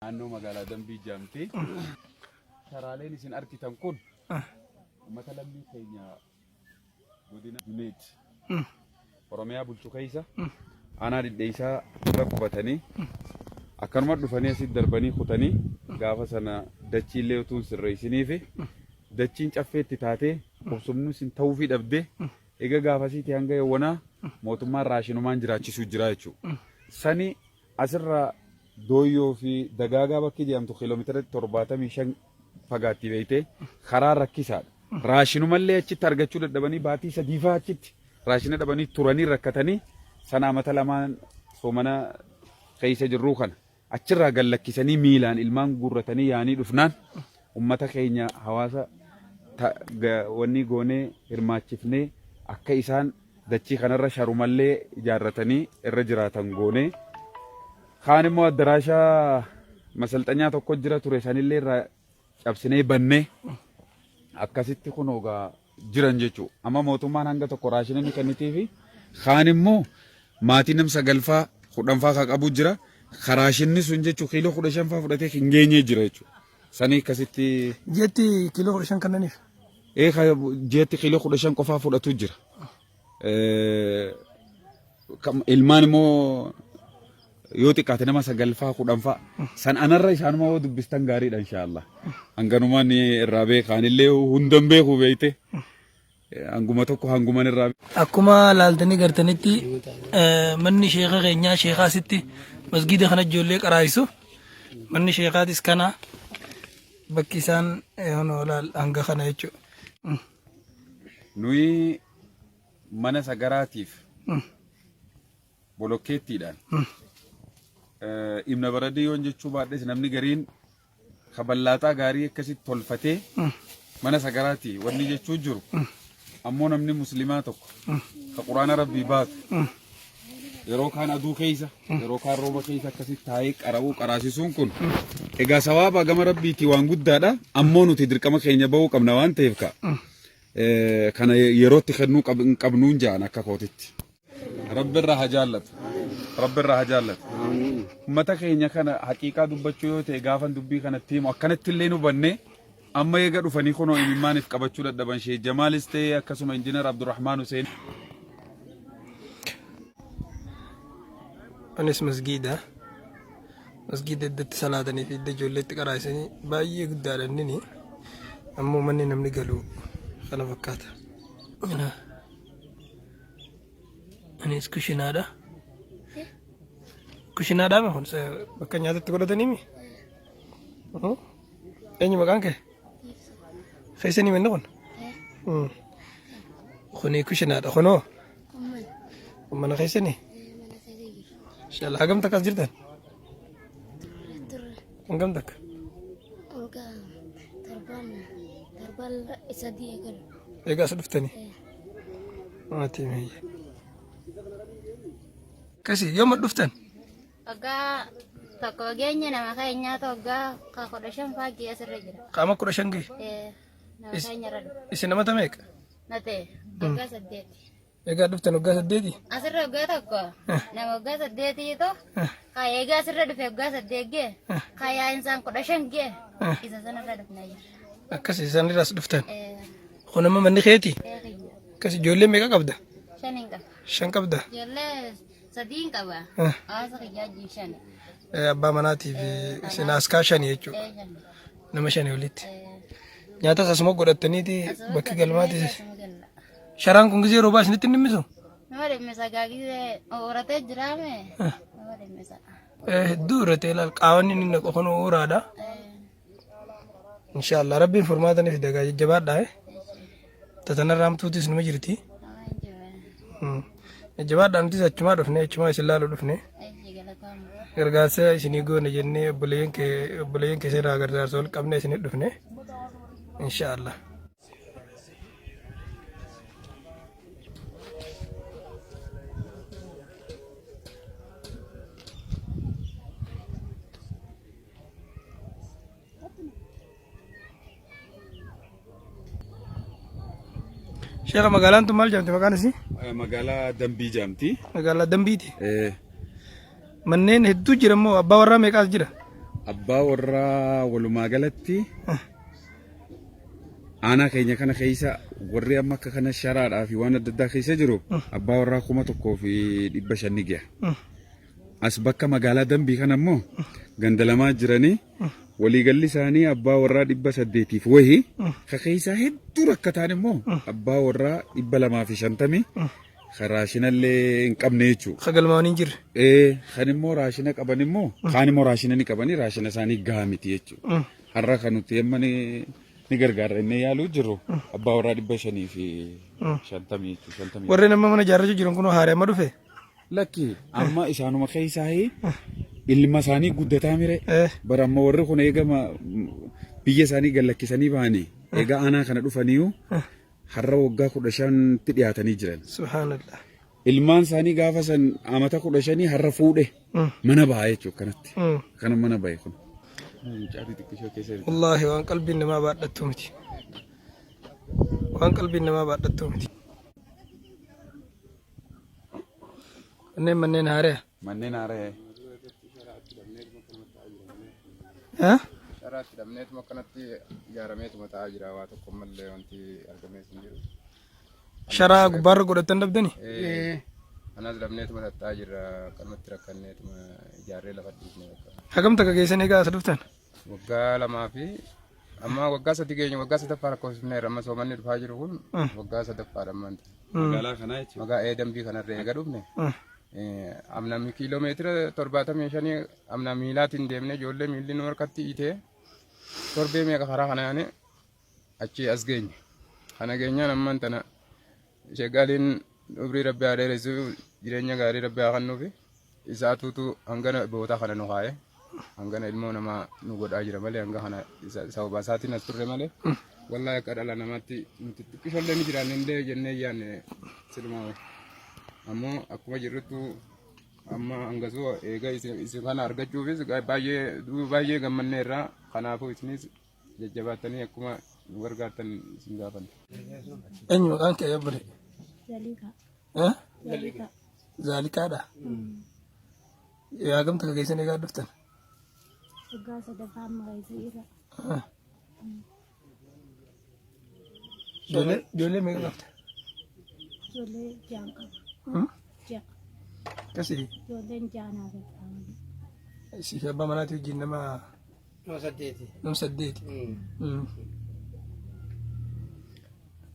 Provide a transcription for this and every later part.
Naannoo magaalaa Dambii jedhamti. Karaaleen isin argitan kun uummata lammii keenya godina Juneet Oromiyaa bulchu keessa aanaa dhidheessaa irra qubatanii akkanuma dhufanii asitti darbanii kutanii gaafa sana dachiillee utuu hin sirreessinii fi dachiin caffeetti taatee qubsumni isin ta'uufii dhabdee eega gaafasiitii hanga yawwanaa mootummaan raashinumaan jiraachisuu jira jechuudha. Sani Asirraa Dooyyoo fi Dagaagaa bakki jedhamtu kiiloomeetira 75 fagaatti beektee karaa rakkisaadha. Raashinumallee achitti argachuu dadhabanii baatii sadiifaa achitti raashina dhabanii turanii rakkatanii sana amata lamaan soomana keessa jirruu kana achirraa gad lakkisanii miilaan ilmaan guurratanii yaanii dhufnaan ummata keenya hawaasa wanni goonee hirmaachifnee akka isaan Dachii kanarra sharumallee ijaarratanii irra jiraatan goonee kaan immoo addaraasha masalxanyaa tokko jira ture sanillee irraa cabsinee bannee akkasitti kunoo gaa jiran jechuudha. Amma mootummaan hanga tokko raashina ni kennitiifi kaan immoo maatii nam sagalfaa kudhanfaa kan qabu jira. Ka raashinni sun jechuun kiiloo 15faa fudhatee hin geenyee jira jechuudha. Sanii akkasitti. Ji'atti kiiloo 15 kannaniif. Ee ka ji'atti kiiloo 15 qofaa fudhatu jira. Ilmaan immoo yoo xiqqaate nama sagalfaa kudhanfaa san anarra isaanuma yoo dubbistan gaariidha inshaallah. Hanganumaan irraa beeka anillee hundan beeku beeyte. Hanguma tokko hanguman irraa Akkuma laaltanii gartanitti manni sheeka keenyaa sheekaa asitti masgiida kana ijoollee qaraayisu manni sheekaatis kana bakki isaan hunoo laal hanga kana jechuudha. Nuyi mana sagaraatiif bolokkeettiidhaan ibna baradii yoon jechuu baadhes namni gariin ka ballaaxaa gaarii akkasitti tolfatee mana sagaraati wanni jechuu jiru ammoo namni muslimaa tokko ka quraana rabbii baatu yeroo kaan aduu keessa yeroo kaan rooba keessa akkasitti taa'ee qara'uu qaraasisuun kun egaa sawaaba gama rabbiitii waan guddaadha ammoo nuti dirqama keenya bahuu qabna waan ta'eef ka kana yerootti kennuu hin qabnuun ja'an akka kootitti. Rabbi irraa haa jaallatu. Rabbi irraa haa jaallatu. Ummata keenya kana haqiiqaa dubbachuu yoo ta'e gaafan dubbii kanatti himu akkanatti illee nu banne amma eega dhufanii kunoo imimmaaniif qabachuu dadhaban Sheek Jamaalis ta'e akkasuma Injiinar Abdurrahmaan Huseen. Kunis masgiida. Masgiida iddootti salaatanii fi iddoo ijoollee itti qaraasanii baay'ee guddaadha innini. Ammoo manni namni galu kana fakkaata. Anis kushinaadha. Kushinaadha kun bakka nyaatatti godhatanii mi? Eenyu maqaan kee? Keessanii manni kun? Kuni kushinaadha kunoo? Mana keessanii? Inshallah hagam takka as jirtan? Hangam takka? Torban sadii eegalu. Egaa as dhuftanii? Maatii meeyya. Akkasii yooma dhuftan? Waggaa tokko geenya nama keenyaa waggaa 15 faa gee asirra jira. Qaama 15 ga'e. Nama keenya irra dhufe. Isin nama meeqa? Na ta'e waggaa 8. Egaa dhuftan waggaa saddeeti? Asirra waggaa tokko nama waggaa saddeetiitu kaa eegaa asirra dhufe waggaa 8 gee kaa yaa'insaan 15 gee isa sanarra dhufnee jira. Akkas isaan irraas dhuftan. Kun amma manni keeti? Ee kiyya. Akkas ijoollee meeqa qabda? Shan hin qaba. Shan qabda? Ijoollee sadii hin qaba. Hawaasa kiyyaa wajjin shani. Abbaa manaatii fi isin askaa shani jechuudha. Ee shani. Nama shani olitti. Nyaatas asuma godhattaniiti Asuma bakki godhannee galmaatis. asuma galla. Sharaan kun gizee roobaa isinitti hin dhimmisu? Nama dhimmisa gaa gizee uratee jiraame. Nama dhimmisa. Hedduu irratti ilaal qaawanni inni naqu kun uraadha. Inshaallah rabbiin furmaata ni fida gaa jajjabaadhaa. Tatanarraa hamtuutis numa jirti. Jajjabaadhaa nutis achumaa dhufne achumaa isin laaluu dhufne. Gargaarsa isinii goone jennee obboleeyyan kee obboleeyyan kee irraa gargaarsa wal qabne isinii dhufne. Inshaallah. Sheekha magaalaan tun maal jedhamti maqaan isii? Magaalaa Dambii jedhamti. Magaalaa Dambiiti. Manneen hedduu jira immoo abbaa warraa meeqaas jira? Abbaa warraa walumaa galatti aanaa keenya kana keessa warri amma akka kana sharaadhaa fi waan adda addaa keessa jiru abbaa warraa 1500 ni gaha. As bakka magaalaa Dambii kana immoo ganda lamaa jiranii waliigalli isaanii abbaa warraa 800f wahi ka keessaa hedduu rakkataan immoo abbaa warraa 250 ka raashinallee hin qabne jechuudha. Ka galmaa'anii hin jirre. Ee, kan immoo raashina qaban immoo kaan immoo raashina ni qabanii raashina isaanii gahaa miti jechuudha. Har'a kan nuti amma ni ni gargaarra innee yaaluu jirru abbaa warraa 550 jechuudha. Shantamii. Warreen amma mana ijaarrachuu jiran kunoo haaree amma dhufe. Lakki amma isaanuma keessaa ilma isaanii guddataa mire. Bara amma warri kun eegama biyya isaanii gad lakkisanii bahanii egaa aanaa kana dhufaniiyu har'a waggaa 15tti dhiyaatanii jiran. Subhaanallah. Ilmaan isaanii gaafa san amata 15 har'a fuudhe mana baha jechuudha akkanatti. Akkana mana bahe kun. Mucaa xixiqqishoo keessa jirti. Wallaahi waan qalbiin namaa baadhattu miti. Waan qalbiin namaa baadhattu miti. Kanneen manneen haaraa. Manneen haaraa. Eh? Sharaatti dhabneetuma akkanatti ijaarameetuma taa'aa jira waa tokko mallee wanti argamees hin jiru. Sharaa gubbaarra godhatan dhabdani? Anas dhabneetuma taa'aa jirra akkanumatti rakkanneetuma ijaarree lafa dhiifne bakka. Hagam takka geessan egaa as dhuftan? Waggaa lamaa fi amma waggaa sadi keenya waggaa sadaffaa lakkoofsifneerra amma soomanni dhufaa jiru kun waggaa sadaffaadha ammaan. Magaalaa kanaa jechuudha. Magaa ee dambii kanarra eega dhufne. Amna kiiloomeetira 75 amna miilaatiin deemne ijoollee miilli nu harkatti hiitee torbee meeqa karaa kana yaane achii as geenye. Kana geenyaan ammaan tana sheegaaliin umrii rabbi haa dheeressu jireenya gaarii rabbi haa kennuufi isaatuutu hangana boota kana nu kaa'e hangana ilmoo namaa nu godhaa jira malee hanga kana sababa isaatiin as turre malee wallahi akka dhala namaatti nuti xiqqishollee ni jiraanne illee jennee yaanne silumaa ammoo akkuma jirruttu amma hangasuu eega isin kana argachuufis baay'ee baay'ee gammanneerra kanaafuu isinis jajjabaattanii akkuma nu gargaartan isin gaafanna. Eenyu maqaan kee obbole? Zaliikaa. Eh? Zaliikaa. Zaalikaadha. Yaa gamta ka geessan egaa dhuftan? Waggaa sadaffaa amma keessa jira. Ijoollee meeqa qabda? Ijoollee ja'an qaba. Hmm? Ja'a. Akkasii Ijoolleen ja'a naaf ta'an. si fi abbaa manaatii wajjin nama Nama saddeeti. nama saddeeti.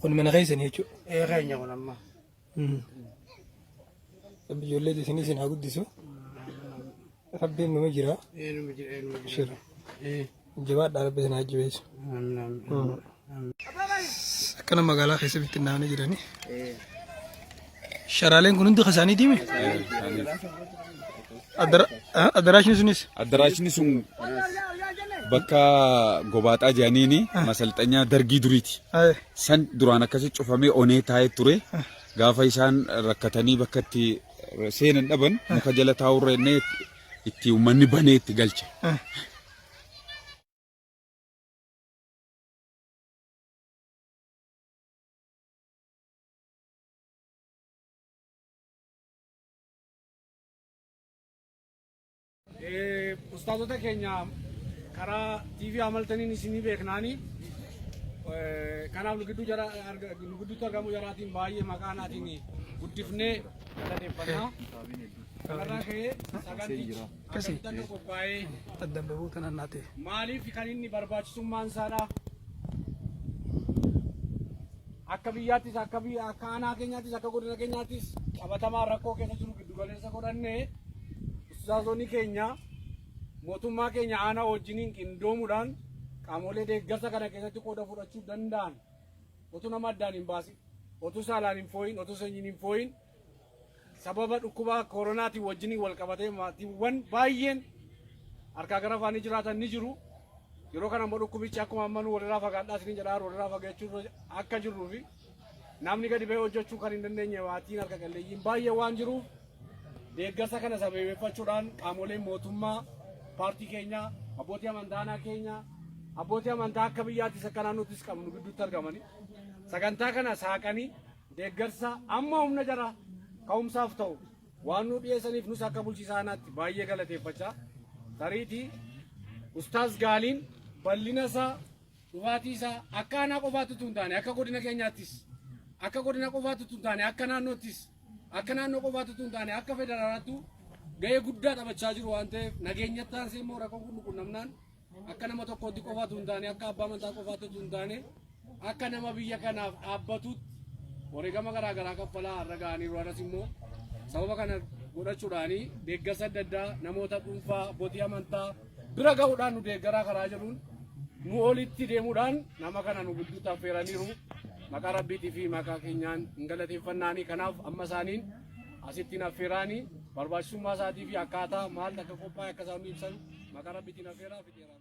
Kun mana keessanii jechuudha. Ee keenya kun amma. Rabbi ijoollee isin isin haa guddisu. Rabbiin numa jira. Ee numa jira ee numa jira. Shira. Ee. Jabaadhaa rabbi isin haa jabeessu. Amiin amiin. Akkana magaalaa keessa bittinnaa'anii jiranii. Sharaaleen kun hundi isaanii diime? Addaraashni sunis? Addaraashni sun bakka gobaaxaa jedhaniini masalxanyaa dargii duriiti. San duraan akkasi cufamee onee taa'ee ture. Gaafa isaan rakkatanii bakka itti seenan dhaban muka jala taa'urra innee itti uummanni banee itti galche. Ustaazota keenya karaa TV amaltaniin isinii beeknaani. Kanaaf nu gidduu jara nu gidduutti argamuu jaraatiin baay'ee maqaa naatiin guddifnee galateeffanna. Kanarraa ka'ee sagantichi akkamitti akka qophaa'ee Addan bahuu tanaan naa ta'e. maaliif kan inni barbaachisummaan isaadha. Akka biyyaattis akka biyya akka aanaa keenyaattis akka godina keenyaattis qabatamaa rakkoo keessa jiru giddu galeessa godhannee ustaazonni keenya mootummaa keenya aanaa wajjiniin qindoomuudhaan qaamolee deeggarsa kana keessatti qooda fudhachuu danda'an otuu nama addaan hin baasin otuu saalaan hin fooyin otuu sanyiin hin fooyin sababa dhukkuba koronaatiin wajjiniin wal qabatee maatiiwwan baay'een harkaa gara afaanii jiraatan ni jiru. Yeroo kana immoo dhukkubichi akkuma amma nu walirraa fagaadhaa isiniin jedhaa walirraa fagaachuu akka jirruu fi namni gadi ba'ee hojjechuu kan hin dandeenye maatiin harka qalleeyyiin baay'ee waan jiruuf deeggarsa kana sababeeffachuudhaan qaamoleen mootummaa paartii keenyaa abbootii amantaa aanaa keenyaa abbootii amantaa akka biyyaattis akka naannoottis qabnu gidduutti argamanii sagantaa kana saaqanii deeggarsa amma humna jara ka'umsaaf ta'u waan nu dhiyeessaniif nus akka bulchiisa aanaatti baay'ee galateeffachaa tariitii Ustaaz Gaaliin bal'ina isaa, dhufaatii isaa akka aanaa qofaatti utuu hin taane akka godina keenyaattis, akka godina qofaatti utuu hin taane akka naannoottis, akka naannoo qofaatti utuu hin taane akka federaalaattu gahee guddaa taphachaa jiru waan ta'eef, nageenyatti aansee immoo rakkoon kun nu qunnamnaan akka nama tokkootti qofaatu hin taane, akka abbaa amantaa qofaatti utuu hin taane, akka nama biyya kanaaf dhaabbatutti wareegama garaa garaa kaffalaa har'a ga'aniiru. Har'as immoo sababa kana godhachuudhaani deeggarsa adda addaa namoota dhuunfaa, abbootii amantaa bira ga'uudhaan nu deeggaraa karaa jedhuun nu olitti deemuudhaan nama kana nu gidduutti affeeraniiru. Maqaa Rabbiitii fi maqaa keenyaan hin galateeffannaanii. Kanaaf amma isaaniin asittiin affeeraanii barbaachisummaa isaatii fi akkaataa maal akka qophaa'e akka isaan nu ibsan maqaa Rabbiitiin affeeraa fixeera.